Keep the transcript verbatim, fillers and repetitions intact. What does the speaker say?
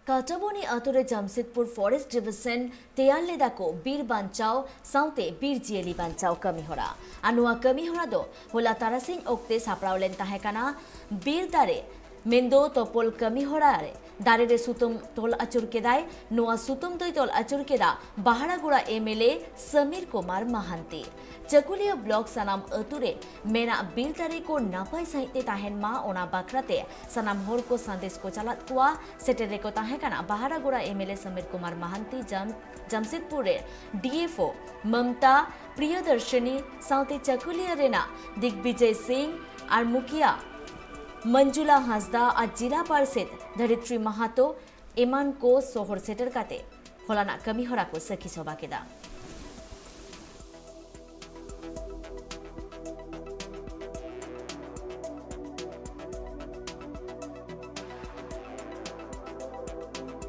ᱠᱟᱴᱟᱵᱚᱱᱤ ᱟᱛᱳ ᱨᱮ Jamshedpur forest division ᱛᱮᱭᱟᱨ ᱞᱮᱫᱟ ᱠᱚ ᱵᱤᱨ ᱵᱟᱧᱪᱟᱣ ᱥᱟᱶᱛᱮ ᱵᱤᱨ ᱡᱤᱭᱟᱹᱞᱤ ᱵᱟᱧᱪᱟᱣ ᱠᱟᱹᱢᱤ ᱦᱚᱨᱟ᱾ ᱟᱨ ᱱᱚᱣᱟ ᱠᱟᱹᱢᱤ ᱦᱚᱨᱟ ᱫᱚ ᱦᱚᱞᱟ ᱛᱟᱨᱟᱥᱤᱧ ᱚᱠᱛᱮ ᱥᱟᱯᱲᱟᱣ ᱞᱮᱱ ᱛᱟᱦᱮᱸ ᱠᱟᱱᱟ᱾ ᱵᱤᱨ ᱫᱟᱨᱮ ᱢᱮᱱᱫᱚ ᱛᱚᱯᱚᱞ ᱠᱟᱹᱢᱤ ᱦᱚᱨᱟ ᱨᱮ ᱫᱟᱨᱮ ᱨᱮ ᱥᱩᱛᱟᱹᱢ ᱛᱚᱞ ᱟᱹᱪᱩᱨ ᱠᱮᱫᱟᱭ᱾ ᱱᱚᱣᱟ ᱥᱩᱛᱟᱹᱢ ᱫᱚᱭ ᱛᱚᱞ ᱟᱹᱪᱩᱨ ᱠᱮᱫᱟ Baharagora M L A Samir Kumar Mohanty. Chakulia block ᱥᱟᱱᱟᱢ ᱟᱹᱛᱩ ᱨᱮ ᱢᱮᱱᱟᱜ ᱵᱤᱨ ᱫᱟᱨᱮ ᱠᱚ ᱱᱟᱯᱟᱭ ᱥᱟᱺᱦᱤᱡ ᱛᱮ ᱛᱟᱦᱮᱱ ᱢᱟ, ᱚᱱᱟ ᱵᱟᱠᱷᱨᱟ ᱛᱮ ᱥᱟᱱᱟᱢ ᱦᱚᱲ ᱠᱚ ᱥᱟᱸᱫᱮᱥ ᱠᱚ ᱪᱟᱞᱟᱫ ᱠᱚᱣᱟ᱾ ᱥᱮᱴᱮᱨ ᱨᱮᱠᱚ ᱛᱟᱦᱮᱸ ᱠᱟᱱᱟ ᱵᱟᱦᱟᱨᱟᱜᱩᱲᱟ M L A Samir Kumar Mohanty, ᱡᱟᱢ-, ᱡᱟᱢᱥᱮᱫᱽᱯᱩᱨ ᱨᱮ D F O Mamta Priyadarshini ᱥᱟᱶᱛᱮ ᱪᱟᱹᱠᱩᱞᱤᱭᱟᱹ ᱨᱮᱱᱟᱜ ᱫᱤᱜᱽᱵᱤᱡᱚᱭ ᱥᱤᱝ ᱟᱨ ᱢᱩᱠᱷᱤᱭᱟᱹ ᱢᱚᱧᱡᱩᱞᱟ ᱦᱟᱸᱥᱫᱟ ᱟᱨ ᱡᱤᱞᱟ ᱯᱟᱨᱥᱮᱛ ᱫᱷᱚᱨᱤᱛᱨᱤ ᱢᱟᱦᱟᱛᱚ ᱮᱢᱟᱱ ᱠᱚ ᱥᱚᱦᱚᱨ ᱥᱮᱴᱮᱨ ᱠᱟᱛᱮ ᱦᱚᱞᱟᱱᱟᱜ ᱠᱟᱹᱢᱤ ᱦᱚᱨᱟ ᱠᱚ ᱥᱟᱹᱠᱷᱤ ᱥᱚᱵᱷᱟ ᱠᱮᱫᱟ᱾